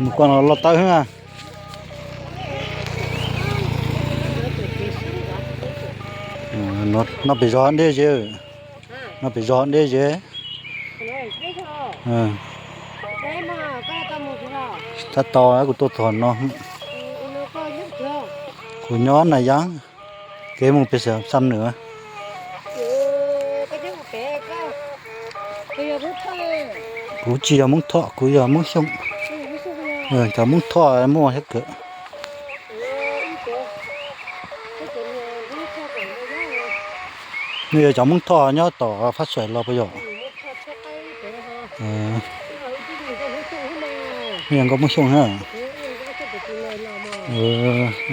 Mus koj no loj tawb heev. Noj pem zos deb ze, noj pem zos deb ze. Tab tom kuv tuaj txog no. Kuv nyob Naj Yab, kev mus pem Xam Nws. Kuv tsis yog Hmoob Thoj, kuv yog Hmoob Xyooj. Cov Hmoob Thoj muaj thiab kawg. Nej yog cov Hmoob Thoj nyob tom Fab Xais los puas yog? Nej yog nkauj Hmoob Xyooj na.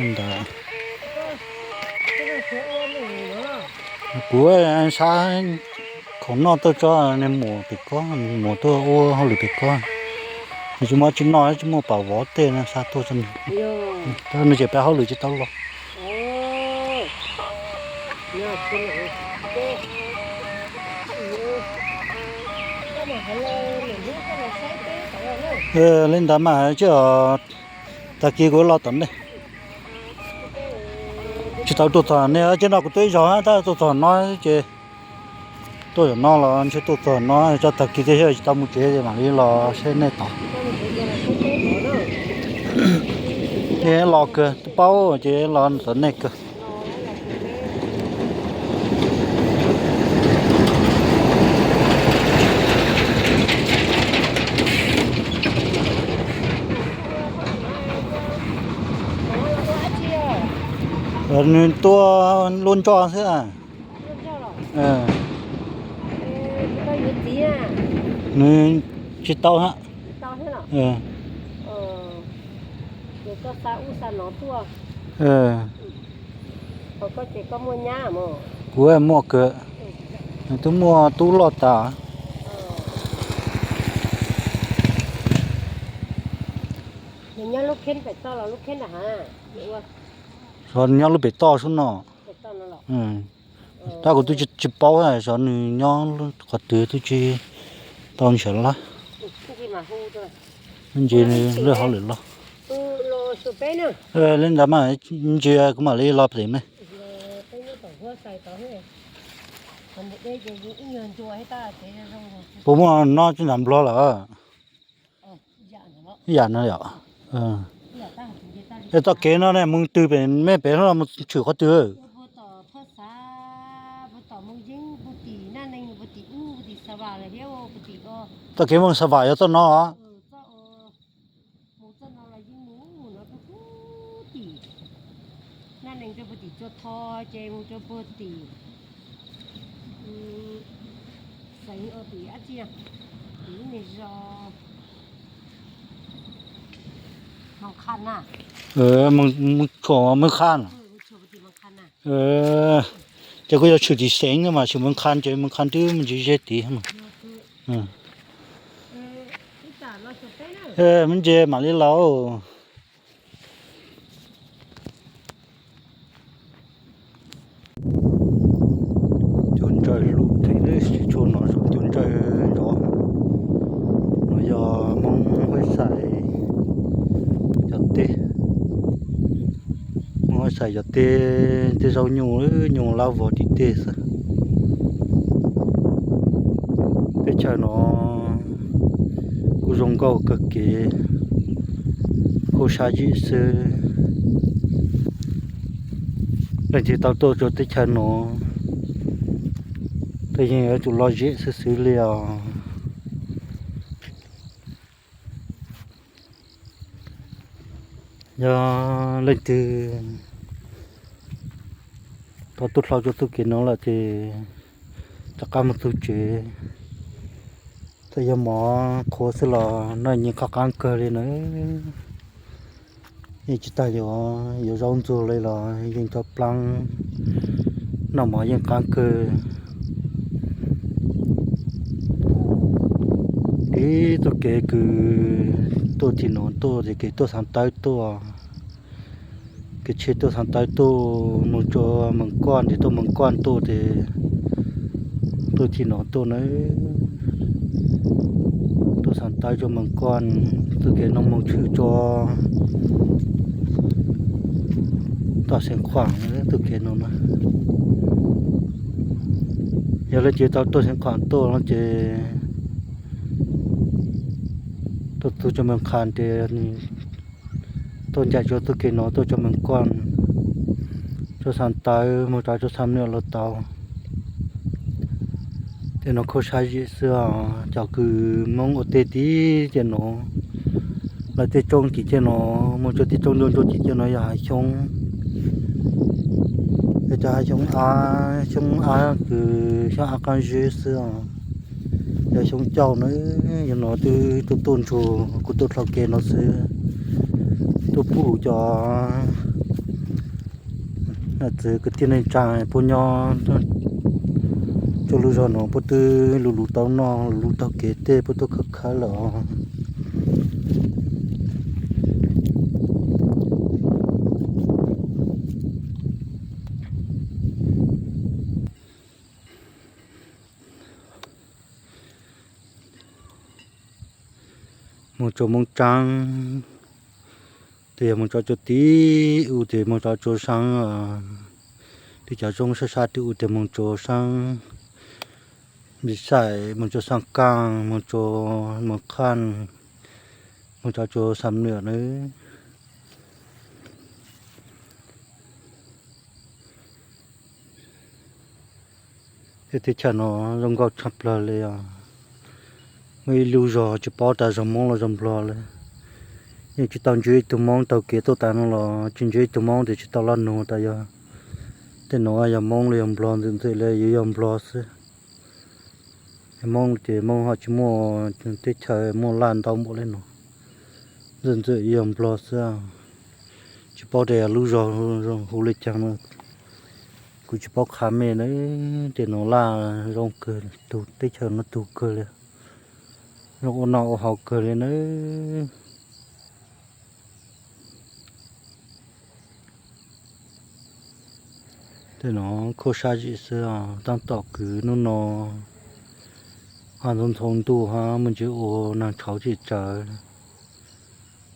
Ntawd kuv sab khoom noj tuaj tso, nej mus pem ko, mus tuaj ua hauj lwm pem ko. Nws tsis muaj tsis noj tsis muaj pam vov tej no xa tuaj tso. Tab nws tseem pab hauj lwm tsis tau los. Li ntawd mas tsis, tag kis kuv los tom nej. Tsis tau tuaj txog nej, tsis no kuv tuaj ib zaug tab tuaj txog no ces tuaj zaum no los ntshe tuaj txog no, tso tag kis tej xyov tsis tau mus tsev ces mam li los saib nej tod. Nej los kawg twb paub ces los tom nej kawg. Nws tuaj luaj ntsoj xwb. Nws tsis tau hab. Kuv muaj kawg, nws twb muaj tub loj tas. Nws nyob lub pem toj xwb no. Tab kuv twb tsis paub xyov nws nyob qhov twg, twb tsis tau ntshaw lab. Ntsia nws lub hauj lwm los. Li ntawd mas ntsia kuv mam li los pem me. Puas muaj no tsis nram nplog lawm? Ib yam no yom. Es txoj kev no ne mus twg pem me pem no mus tshwm qhov twg? Txoj kev mus Xa Vam yog txoj no. Mus tshuam Mws Qha na. Ces kuj yog tshwm tim xeev mas tshwm Mws Qha ces Mws Qha twb me ntsis ze tid. Me ntsis mam li los. Cua ntsawg lug theem, tsis tshua nov zoo cua ntsawg nrov. No yog Hmoob Huab Xais cov teb, Hmoob Huab Xais cov teb, tej zaub nyuj, nyuj lab vog tim tej xwb. Teb chaws no kuj zoo nkauj kawg kev, kuj sab zim xwb. Leej twg tau tuaj rau teb chaws no, tej yeej yuav tsum lom zem xwb xwb li os. Yog leej twg tau tuaj hlau rau txoj kev no lawm ces rov qab mus txog tsev. Txawm yog mov qhuav xwb los noj yeej qab qab kawg li na. Yeej tsis tas yuav, yuav zaub ntxuag li los yeej tau plaab, noj mov yeej qab kawg. Ib txoj kev kws tuaj tim no tuaj ces kev tuaj Xaav Tawb tuaj, kev tsheb tuaj Xaav Tawb tuaj mus rau Moos Koj, ntes tuaj Moos Koj tuaj ces tuaj tim no tuaj na, tuaj Xaav Tawv rua Moos Koj, tug kev nuav moog tshwm rua tog Xeev Khuam tug kev nuav na. Yog le ces tau tuaj Xeev Khuam tuaj no ces tuaj txug rua Moos Koj ces tuaj ncaim rua tug kev nuav tuaj rua Moos Koj, rua Xaam Tawv moog rua Xaam Nwm los tau. Tej nuav khuab sab zim xwb os, cov kws Moob ua teb tib ces nuav, lawv tej tsoob cim ces nuav, moog rua tej tsoob nruab nruab cim ces nuav yog hav xyoob. Yog cov hav xyoob av, xyoob av kws xyoob av qaab zeb xwb os. Cov xyoob cauj na, yog nuav twb tuaj tuaj nrug kuv tuaj dlhau kev nuav xwb, tuaj pum cov nam txiv kwv tij neej tsaa puab nyob rua lub zog nuav puab twb luv luv tau noj, luv luv taug kev tej puab tuaj khawb khawb lawm os. Moog rua Moob Tsaab, tes yog moog rua tib u tes moog rua Tsuas Saab, tej cov zoob sab sab tib u tes moog rua Saab Npis Xais, moog rua Saab Kaaj, moog rua Moos Khaaj, moog rua Tsuas Saam Nwm na. Tej teb chaws nuav zoo nkauj tshaj plawg le os. Muaj ib lub zog tsis paub tas zog Moob los zog Nplog le. Yeej tsis tau ntsib ib tug Moob taug kev tuaj tas nuav los tsis ntsib ib tug Moob tes tsis tau laj nug tas yog tej nuav yog Moob los yog Nplog, ntxim ntxim le yuav yog Nplog xwb. Moob ces Moob ho tsis muaj teb chaws muaj laj ntau npaum le nuav, ntxim ntxim yog Nplog xwb. Tsis paub tas yog lub zog hu le caag, kuv tsis paub qha mej na. Tej nuav laj zoo kawg, tug teb chaws nuav tug kawg le, zoo ua noj ua haus kawg le na. Tej nuav khuab sab zim xwb os, taab tom kws nub no ho ntxhov ntxhov ntuj hab muaj ntsis ua naag tshauv tsis tsawv.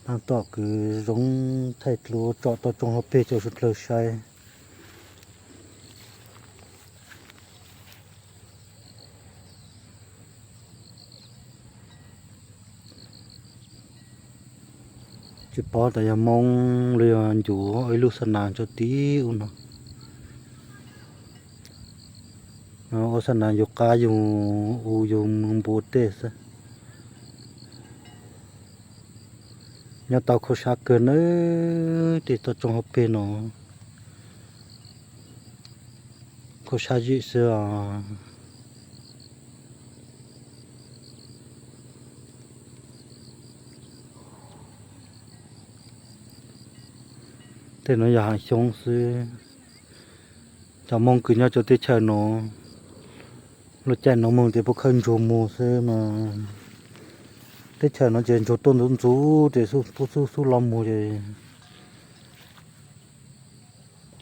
Taab tom kws zoo thaij dlua tsom tau tsoom hauv peg rua suav dlawg saib. Tsis paub tas yog Moob los yog Ncuv ua ib lub xa nas rua tib u no. Ua xa nas yug qab yug u yug npua tej xwb. Nyob tau khuab sab kawg nawb, tej toj roob hauv peg no khuab sab zim xwb os. Tej nuav yog hav xyoob xwb. Cov Moob kws nyob rua teb chaws nuav, luag caij nuav moog ces puab khawb ntsuag muag xwb mas. Teb chaws nuav ces ntsuag tuaj ntxuv ntxuv ces puab xub xub los muag ces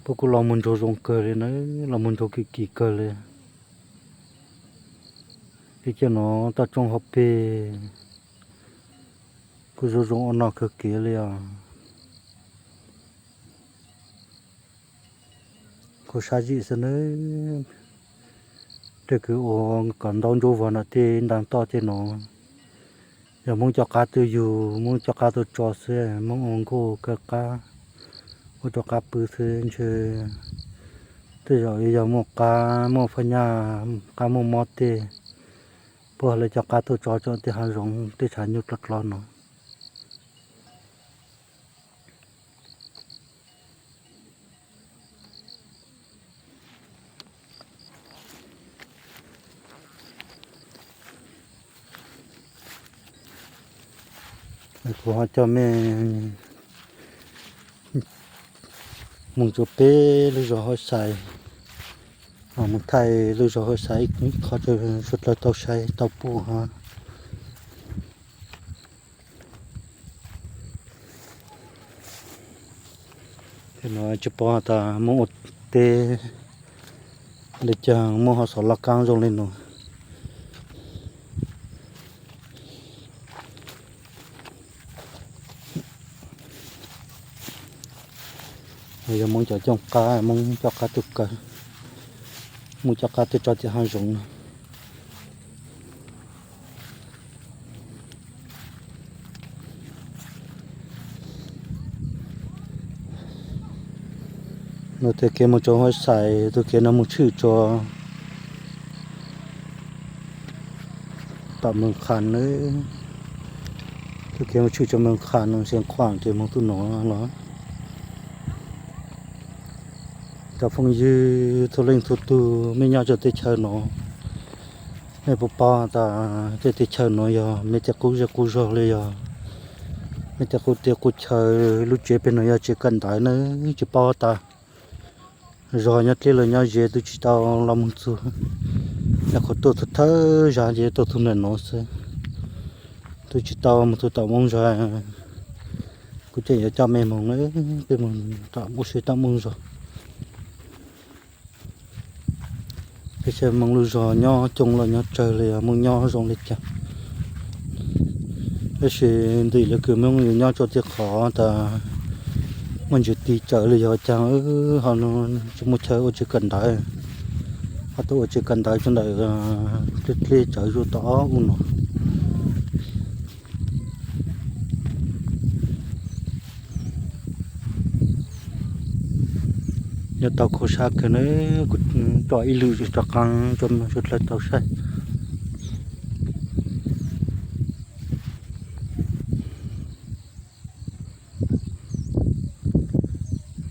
puab kuj los muag ntsuag zoo kawg li na, los muag ntsuag kim kim kawg li. Teb chaws nuav toj roob hauv peg kuj zoo zoo ua noj kawg kiag li os. Khuab sab zim xwb nawb. Tej kws ua kom ntaub ntsuab vog ntawm tej ntaag toj tej nuav, yog Moob coj qab tuaj yug, Moob coj qab tuaj tso xwb, Moob ua nkuaj kaw qab, ua rua qab pw xwb ntshe. Tej zaum yog muaj qab muaj phab nyaj, qab muaj mob tej, puab ho le coj qab tuaj tso rua tej hav zoov tej tshav nyuj dlov dlov no. Kuv ho coj mej moog rua peb lub zog Hauv Xais, moog thaij lub zog Hauv Xais ib qho rua suav dlawg tau saib tau pum hab. Tej nuav tsis paub tas Moob ua teb le caag Moob ho xov laj kaab zoo le nuav. Yog Hmoob cov cooj qab, Hmoob coj qab tuaj kaw, Hmoob coj qab tuaj tso tim hav zoov no. No tej kev mus rau Huab Xais, tus kev no mus tshwm rau tom Mees Khas na. Tus kev mus tshwm rau Mees Khas no Xeev Khuam ces mus tus no los. Cov phooj ywg txhua leej txhua tug, mej nyob rau teb chaws no, mej puas paub tas tej teb chaws no yog mej tej qub zej qub zog li, yog mej tej qub teb qub chaw? Lub tsev pem no yog tsev kawm ntawv na, tsis paub tas zog nyob dleb los nyob ze twb tsis tau los mus txog. Yog qhov tuaj thawj zaug ces tuaj txog ntawm no xwb, twb tsis tau mus txog tom Moob Zos. Kuv tseem yuav coj mej mus na, peb mus tom Moob Zos, peb saib Moob lub zos nyob coob los nyob tsawg li, Moob nyob zoo li cas. Tab sis ntim lawv kws Moob yuav nyob rau tej qhov tas muaj ntsis ti tsawv li yog cas, ho tsis muaj chaw ua tsev kawm ntawv, ho tuaj ua tsev kawm ntawv rau ntawm dleb dleb tsawv zuj tom ub no. Nyob tau kho sab kawg na, kuv tso ib lwm rov qab rau sawv dlawg tau saib.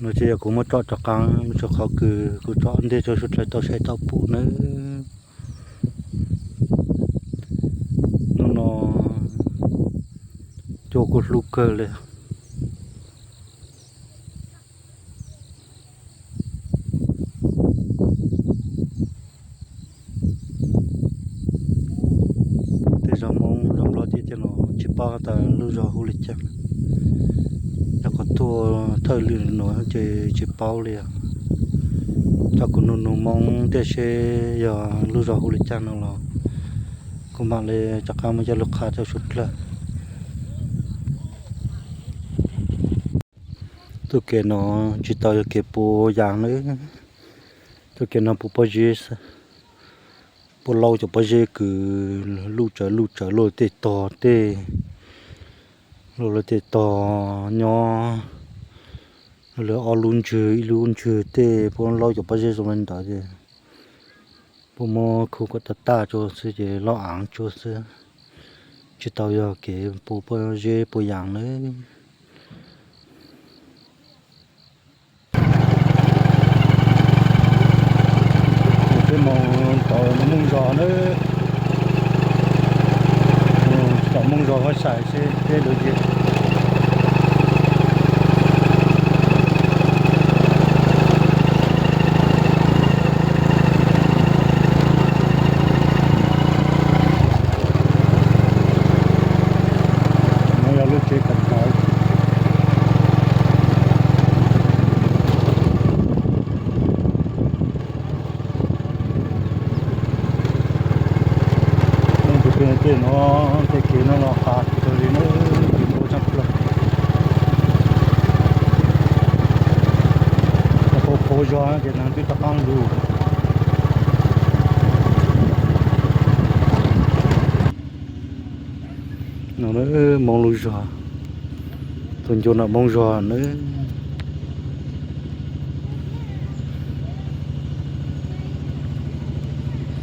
No ces yog kuv muab tso rov qab mus rau qhov kws kuv tso ntej rau sawv dlawg tau saib tau pum nawb. Hnub no cua kuj hlub kawg li. Tej zos Hmoob zos Nplog thiab tej no tsis paub tas lub zos hu li cas. Yog qhov tuaj thawj lwm no ces tsis paub li os. Coj kuv nug nug Hmoob thiab seb yog lub zos hu li cas no los kuv mam li rov qab muab coj lug qha rau sawv dlawg. Tus kev no tsis tau yog kev puv yas nawb. Tus kev no puv pob zeb xwb. Puab laub cov pob zeb kws luj tsawv luj tsawv luaj tej tog tej, luaj luaj tej tog nyob, lawv ob lub ntswg ib lub ntswg tej puab laub cov pob zeb zoo li ntawd ces puab muab khu kom tag tag rua xwb ces loj av rua xwb, tsis tau yog kev puv pob zeb puv yas nawb. Peb moog tom Moob Zos nawb, tom Moob Zos Huab Xais seb peb lug ces. No yog lub tsev kawm ntawv. Tej no tej kev no los qas kawg li na, kev npau tshaj plaws. Qhov qhuav zog ces neeg twb rov qaab lug. No Moob lub zog, tus ncua no Moob Zog nawb.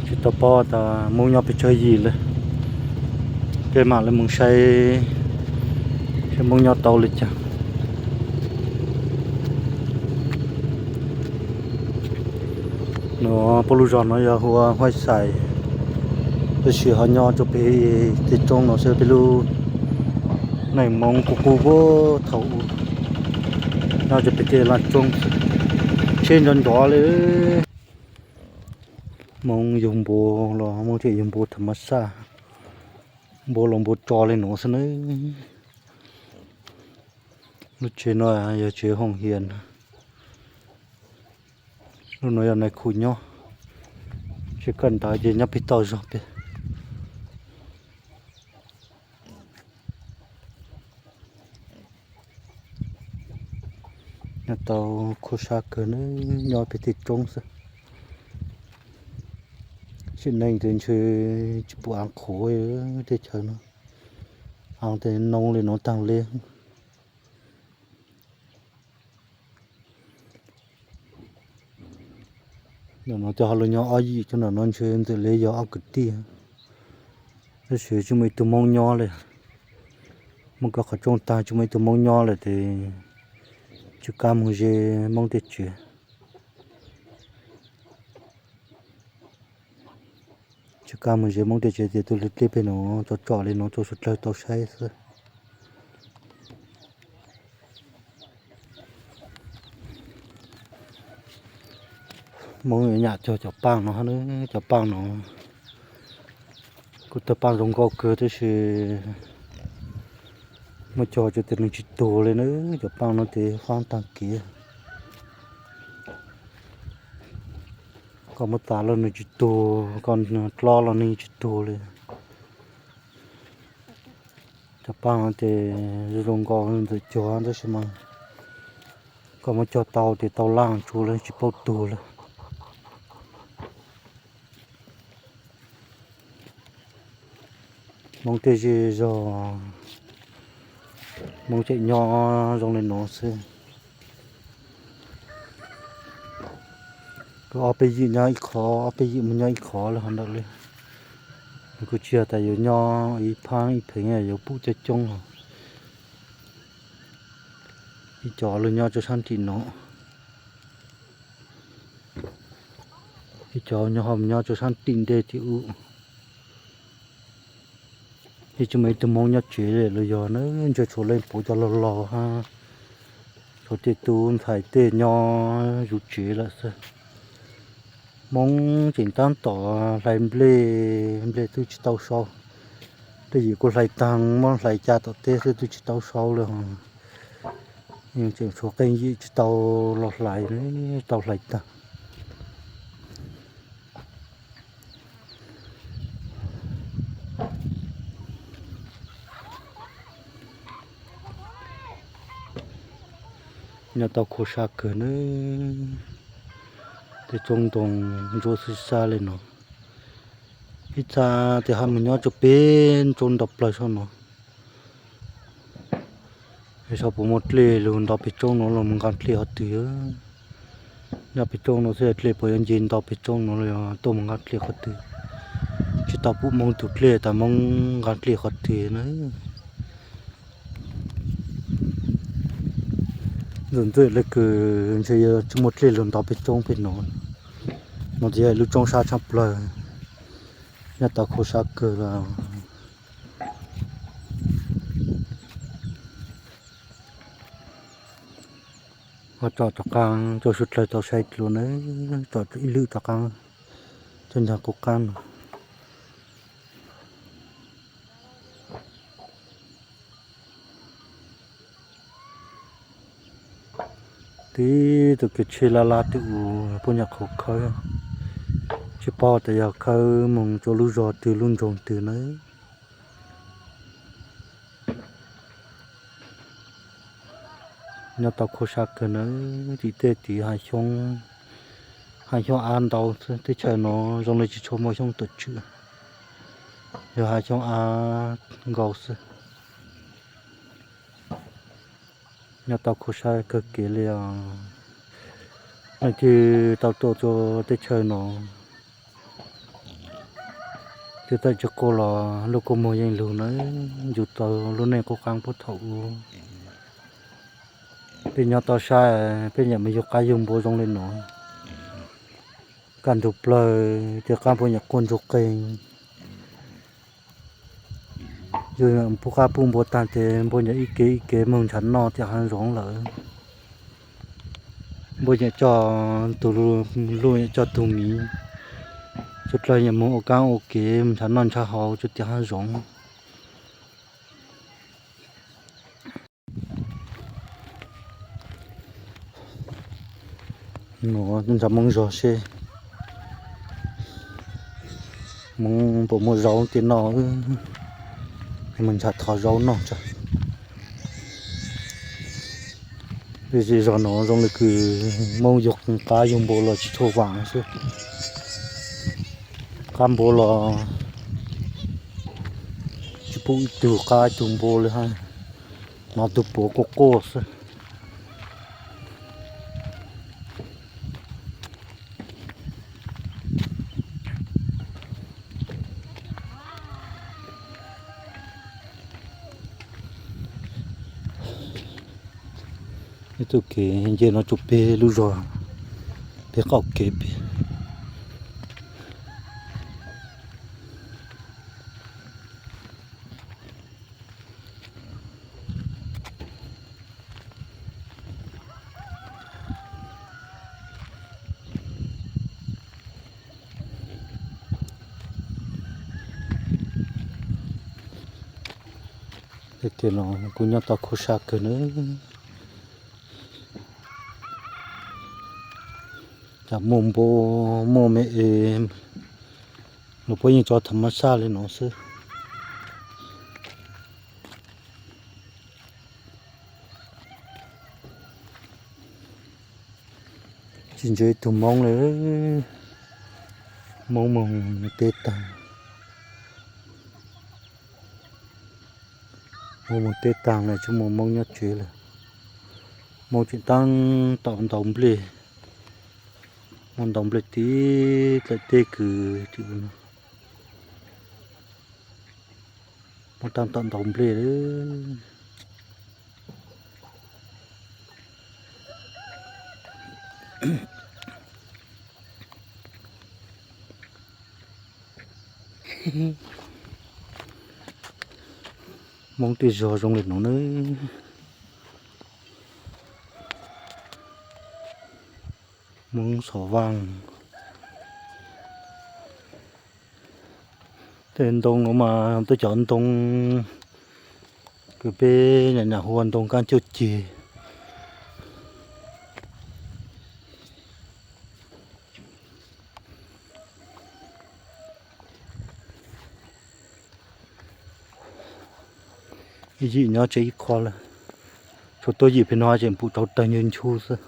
Tsis tau paub tas Moob nyob pes tsawg yim lawm, peb mam li mus saib seb Moob nyob tau li cas. No puab lub zog no yog hu ua Huab Xais, tab sis ho nyob rua pem tej roob no xwb, peb lub neej Moob kuj qub puag thaum ub nyob rua pem tej laj roob xwb, tsheb ncov ncov li. Moob yug npua los Moob thiaj yug npua tham mas xaj, npua los npua tso li nuav xwb nawb. Lub tsev no yog tsev hoos hias, lub no yog nais khu nyob, tsev kawm ntawv ces nyob pem toj zog pem. Nyob Tau khuab sab kawg na, nyob pem tej roob xwb. Tseem neeg ces ntshe tsis pum av qhuav tej chaw no, av tej noo li no tag li. Ntawm no cov ho lug nyob ob yim, cov ntawm no ntshe ntxim li yog ob kwv tij, tab sis tsis muaj ib tug Hmoob nyob li. Muab kaw qhov rooj tag tsis muaj ib tug Hmoob nyob lawm ces tsis kam mus ze Hmoob tej tsev. Tsis kam mus ze Hmoob tej tsev ces tuaj dleb pem no tsom tsom li no rau suav dlawg tau saib xwb. Hmoob yuav nyam cog cov paaj no, cov paaj no kuj tawg paaj zoo nkauj kawg tab sis muab cog ces nws tsis tuag li na, cov paaj no ces faab taag kev. Koj muab tav los nws tsis tuag, koj dlob los nws tsis tuag li. Cov paaj no ces zoo zoo nkauj ntxim cog tab sis mas koj muab cog tau ces tau laj tsuas li tsis paub tuag li. Hmoob tej zej zog, Hmoob tseem nyob zoo li no xwb. Kuj ob peb yim nyob ib qho, ob peb yim mus nyob ib qho li ho ntawm li. Kuj tsis yog tas yuav nyob ib phaab ib pheev yuav pum coob coob os. Ib co lug nyob rau saab tim no, ib co nyob ho mus nyob rau saab tim ntej tim ub. Yeej tsis muaj ib tug Hmoob nyob tsev li los yog na, ntshe tshuav leej puv cov laug laug hab tshuav tej tub ntxhais tej nyob zuv tsev lawm xwb. Hmoob tseem tab tom hlais nplej, nplej twb tsis tau sau, tej yim kuj hlais taag, muab hlais ca tom teb xwb twb tsis tau sau li. Tseem tshuav qee yim tsis tau los hlais, tau hlais taag. Nyob tau khuab sab kawg na, tej roob ntoo ntsuab xwb sab li no. Ib txha tes hab mus nyob rau pem roob nrau plawg sab no. Saib puas muaj dlej lug nto pem roob no los mus nqa dlej qhov twg. Nyob pem roob no xwb dlej puas yuav nce nto pem roob no los tuaj mus nqa dlej qhov twg. Tsis tau pum Hmoob tug dlej tas Hmoob nqa dlej qhov twg na. Ntxim ntxim le kws ntshe yuav tsis muaj dlej lug nto pem roob pem no. No tsis yog lub roob sab tshaj plawg, nyob tau khuab sab kawg lawm. Ho tsom rov qaab rau suav dlawg tau saib dlua na, tsom ib lwm rov qaab cov ncaag qub qaab no. Tib tug kev tsheb laj laj twb ua puab nyam qhuav khawb, tsis paub tas yog khawb moog rua lub zog twg lub nroog twg na. Nyob tau khuab sab kawg na, tim tej tid hav xyoob, hav xyoob av ntau xwb. Teb chaws no zoo li tsis tshua muaj xyoob tuam tswm, yog hav xyoob av nkaus xwb. Nyob tau khuab sab kawg kev li os. Leej twg tau tuaj rua teb chaws no, twb tawm tsis quaj los lub kua muag yeej lug na, yug tau lub neej qub qaab puag thaum ub. Peb nyob tau sab, peb nyam mus yug qaib yug npua zoo li no. Kaj ntug plawg ces qaib npua nyam quaj ntsug qeeg. Yug pub qaib pub npua taag ces npua nyam ib kev ib kev moog nrhav noj tim haav zoov lawm. Npua nyam coj tug luj, nyam coj tug miv, suav dlawg nyam moog ua kaab ua kev nrhav noj nrhav haus rua tim haav zoov. Nrhav Moob zog seb Moob puas muaj zaub tej noj, moog nrhav thov zaub noj tso. Zej zog no zoo li kws Moob yug qab yug npua los tsis tshua vaam xwb. Qab npua los tsis pum ib tug qab ib tug npua li hab, hnov tug puav quaj quaj xwb. Ib tug kev nce no rua peg lub zog, peg qaum kev peg. Tej kev no kuj nyob tau khuab sab kawg nawb. Cas muaj npua, muaj me es, los puab yeej tso tham mab saj li no xwb. Tsis ntse ib tug Moob li, Moob moog teb taag. Moob moog teb taag lawm tsis muaj Moob nyob tsev lawm. Moob tseem taab tom ntaus nplej, muab ntaus nplej tib dlaim teb kws tim no. Muab taab tom ntaus nplej lawm. Moob tej zog zoo li no nawb. Moob xov vaaj. Tej ntoo no mas tuaj cov ntoo kws peb nyam nyam hu ua ntoo kaab cuaj ceg. Ib yim nyob tsev ib qho lawm, tsuas tuaj yim pem no ces pum rau tawg ncu ncu xwb.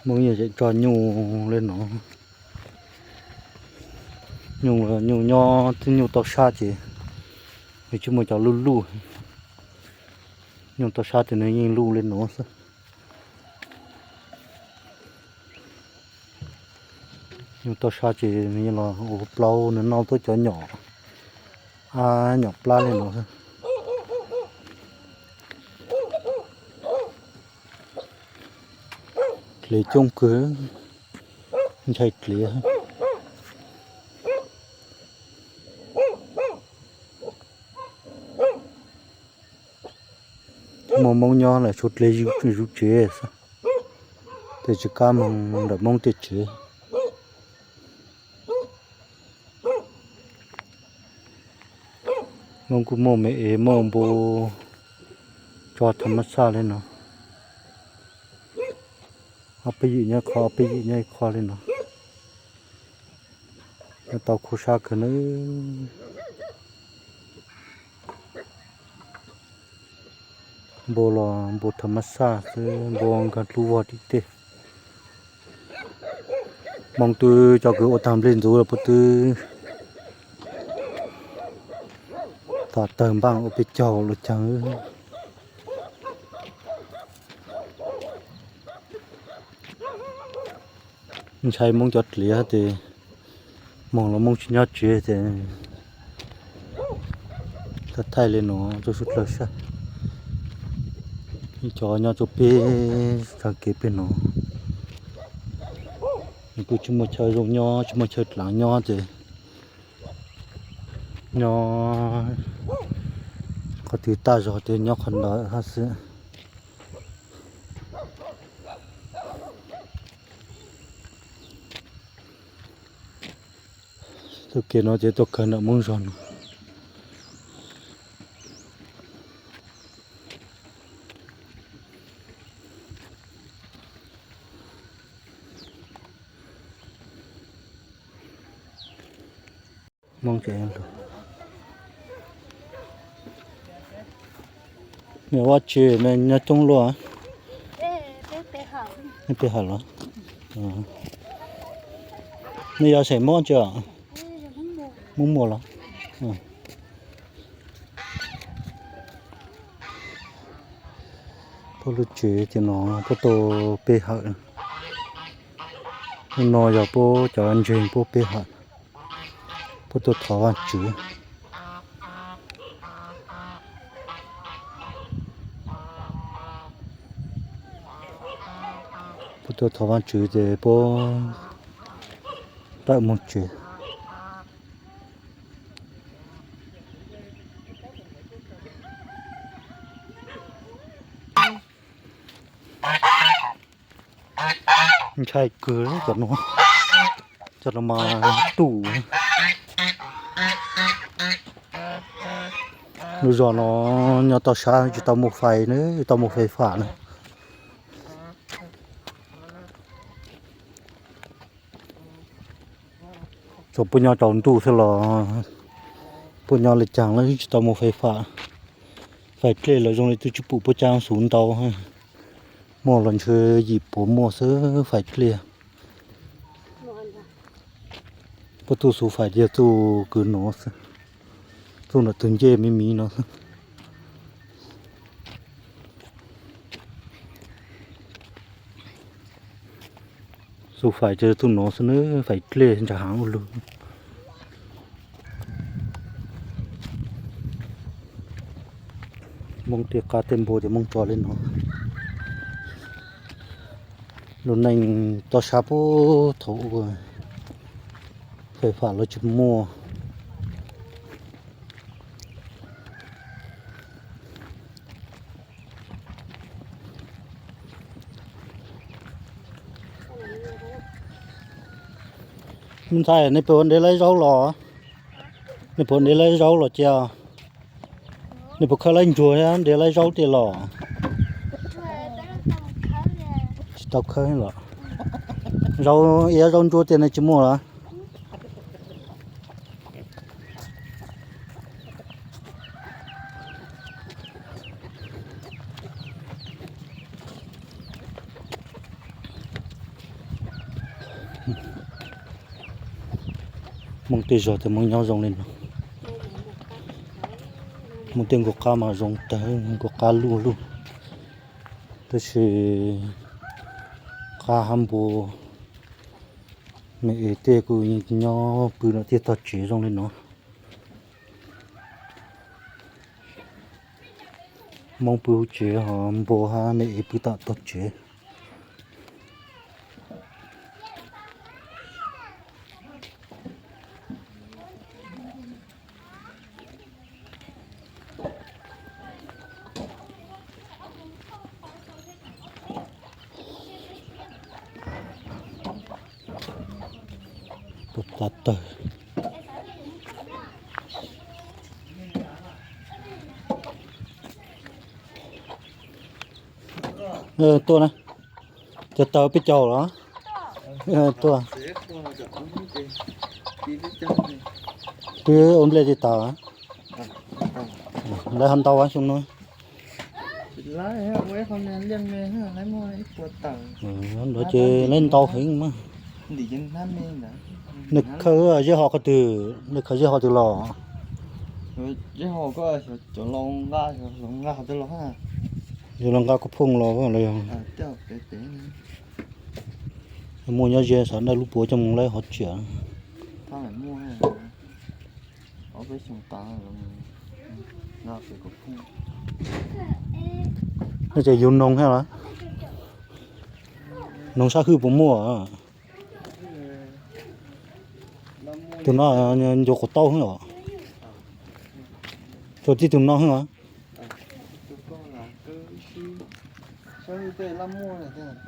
Moob yeej tseem tso nyuj li no. Nyuj, nyuj nyob, nyuj tau sab ces nws tsis muaj cov luj luj. Nyuj tau sab ces nws yeej luj li no xwb. Nyuj tau sab ces nws yeej los ua plaub, nws noj tuab cov nyom, a, nyom plab li no. Dlev coob kawg, ntshai dlev. Muaj Moob nyob lawm tshuav dlev zuv tsev xwb, tes tsis kam moog ntawm Moob tej tsev. Moob kuj muaj me es muaj npua tso tham mab xaj li no. Ob peb yim nyob qho, ob peb yim nyob ib qho li no. Nyob tau khuab sab kawg nawb. Npua los npua tham mab xaj xwb, npua nkag dlub vog tim tej. Hmoob twb coj kwv ua tag nplej ntxuv los puab twb tom tawg npaaj ua peb caug los caag. Ntshai Hmoob cov dlev tes moog los Hmoob tsis nyob tsev tes thaij li no rua suav dlawg saib. Ib cov nyob rua peb tsaag kev peg no, nws kuj tsis muaj chaw zoo nyob, tsis muaj chaw dlaav nyob ces nyob qhov twg taj zog ces nyob qhov ntawd hab xwb. Tuaj kev no ces tuaj kawg ntawm Moob zog no. Hmoob ces lug. Nws ua tsi me nyob coob luaj? Nej pe hawm los? Nej yog xeem Hmoob tsi? Hmoob Muas los? Puab lub tsev tim no puab tau pe hawm. Lub no yog puab cov ntseeg puab pe hawm, puab tuaj thov Vaajtswv. Puab tuaj thov Vaajtswv ces puab tawm moog tsev. Ntshai kawg cov no, cov no mas tuj. Lub zos no nyob toj sab tsis tau muaj fais na, tsis tau muaj fais fam na. Txawm puab nyob rau ntuj xwb los puab nyob le caag los tsis tau muaj fais fam. Fais dlej los zoo li twb tsis pum puab caab xuv ntau, muaj los ntshe yim puas muaj xwb fais dlej. Puab tuaj xuv fais yog txuj kws no xwb, txuj ntawm tug ncej me miv no xwb. Xuv fais ces txuj no xwb na, fais dlej ntsa haav ua lug. Moob tej qab tej npua ces Moob tso le no. Lub neej toj sab puag thaum ub fais fam los tsis muaj. Me ntxhais, nej puas nrhiav laib zaub los? Nej puas nrhiav laib zaub los cia? Nej puas khawb laib ntsuag thiab nrhiav laib zaub tiag los? Tsis tau khawb los? Zaub iab zaub ntsuab tiag nej tsis muaj los? Moob tej zog ces Moob nyob zoo li no. Moob tej nkaus qab mas zoo tag, nkaus qab luj luj. Tab sis qab hab npua me es tej kuj nyob pw lawm tiag tog tsev zoo li no. Moob pw hauv tsev ho npua hab me es pw tom tog tsev. Tus tav tawg. Tuaj na, cov taws peb caug los? Tuaj. Twb ua nplej tej tas. Lawv ho ntau xyoo no. Ntawd ces lawv ntau heev mas. Nws khaws zeb ho qhov twg? Nws khaws zeb ho twg los? Yog los nqa kuv phooj los los yog? Muaj nyob ze xav dawj lub puav coj mus laib hov tsiam. No ces yug noog thiab los? Noog sab hwj puas muaj? Tus no ncuav quav taub xwb os. Tsuas tib tug no xwb os.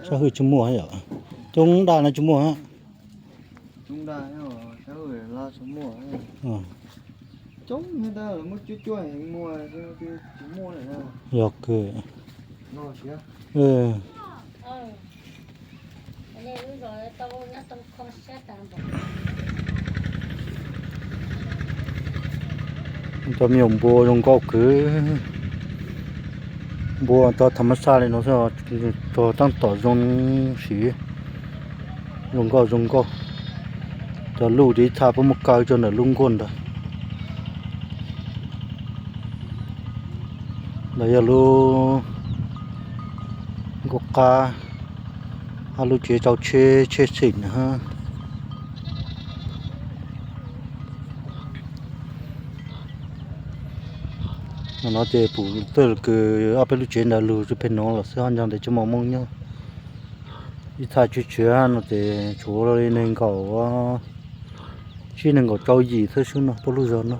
Sab hwj tsis muaj yom? Coob daj no tsis muaj. Yog kawg. Cov me nyuam npua zoo nkauj kawg. Npua cov tham mas xaj li no xwb, cog tab tom zoo siv, zoo nkauj zoo nkauj. Cov luj ces ib txha puab muab kaw rau ntawm lub nkuaj ntawd. Ntawd yog lub nkuaj qab, ob lub tsev tsau tsheb tsheb xeem na. No ces pum tej kws ob peb lub tsev ntawd lug tsis peg nuav los xwb, ho nyob ntawd tsis muaj Moob nyob. Ib txha tsis tshiav no ces tshuav li nees nkaum, tsib nees nkaum rau yim xwb sub no puab lub zog no.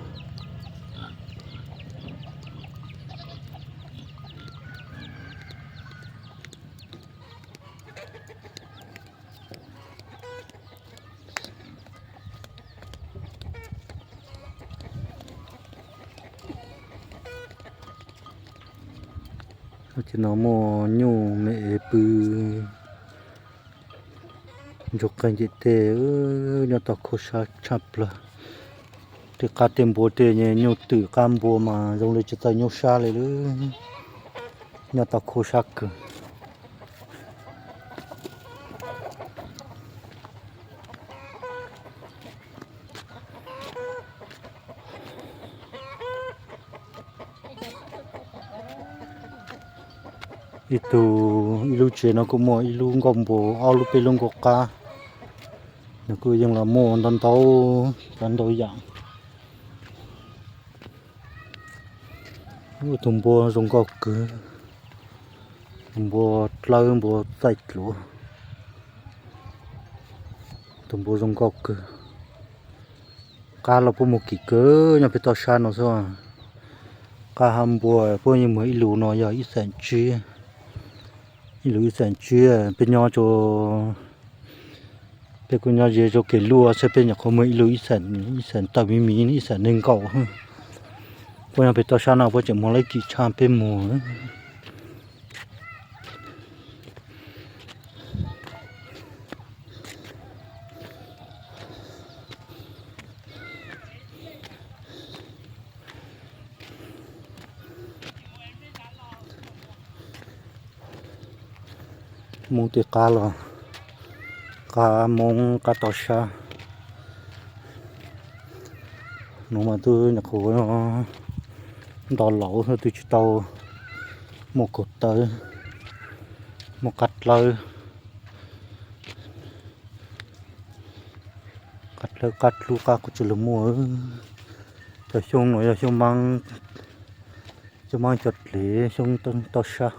Ces no muaj nyuj me ev pw ntsuag qeeg ciam teg, nyob tau khuab sab tshaj plawg. Tej qab tej npua tej nyuj twm qab npua mas zoo li tsis txawj nyuaj sab li lawm, nyob tau khuab sab kawg. Ib tug, ib lub tsev no kuj muaj ib lub nkuaj npua, ob lub peb lub nkuaj qab. Nws kuj yeej los muaj ntau ntau, cov ntau yam. Tus npua zoo nkauj kawg, tus npua dlawb npua txaij dluav, tus npua zoo nkauj kawg. Qab los puab mus kim kawg nyob pem toj sab no xwb. Qab hab npua puab yeej muag ib lus no yog ib xeem tsib, ib lus ib xeem tsib. Peb nyob rua, peb kuj nyob ze rua kev luaj xwb, peb nyuam qhuav muag ib lus ib xeem, ib xeem tawm miv miv, ib xeem nees nkaum. Puab nyob pem toj sab no puab tseem muag laib kim tshaj peb muag. Moob tej qab los, qab Moob qab toj sab. Nuav mas twb nyuam qhuav nto laus xwb, twb tsis tau muaj kaum tawv, muaj qab dlawb, qab dlawb qab dlub qab kuj tsis lug muaj. Cov xyoob no yog xyoob maab, xyoob maab cog dlev, xyoob toj sab.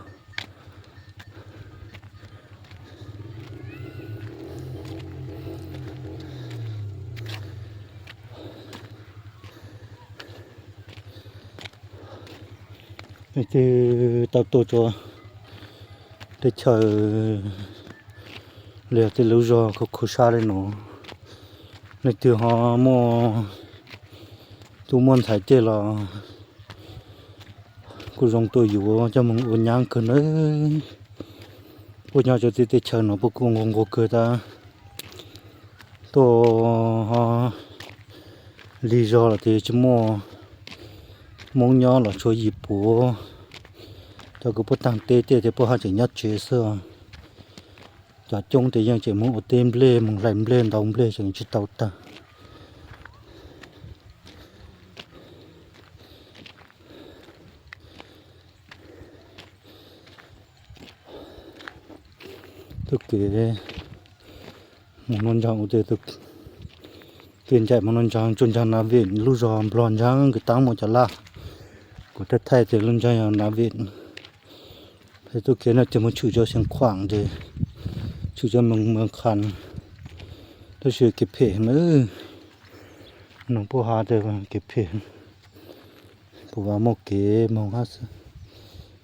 Leej twg tau tuaj rua teb chaws los yog tej lub zog khuv khuv sab li no, leej twg ho muaj tub muaj ntxhais tej los kuj zoo tuaj yuav coj moog ua nyab kawg nawb. Puab nyob rua tej teb chaws no puab kuj nquag nquag kawg tas, tuaj ho lig zog los tes tsis muaj Moob nyob los tshuav yim puav. Cov kws puab taag teb tej tes puab haj tseem nyob tsev xwb. Cov coob tes yeej tseem moog ua teb nplej, moog hlais nplej ntaus nplej tseem tsis tau tag. Tub kev moog nuav ntsaag, ua tej tub kev ncaim moog nuav ntsaag, tsuas ntsaag Nav Vim lub zog Nplog ntsaag, kws taab muaj cov laj. Kuv thaij thaij tes lub ntsaag yog Nav Vim. Tub kev no tes moog tshwm rua Xeev Khuam tes tshwm rua Moos Moos Khas, tab sis kev phem na, noog puab has tes kev phem. Kuv vas muaj kev moog hab xwb,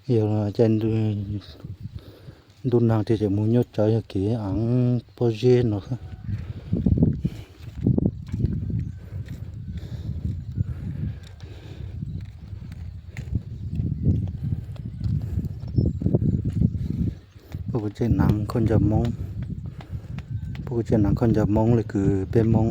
yog caij ntuj nag tes tseem moog nyuaj tsawv yog kev aav pob zeb no xwb. Puab kuj tseem naav khaub ncaws Moob, puab kuj tseem naav khaub ncaws Moob le kws peb Moob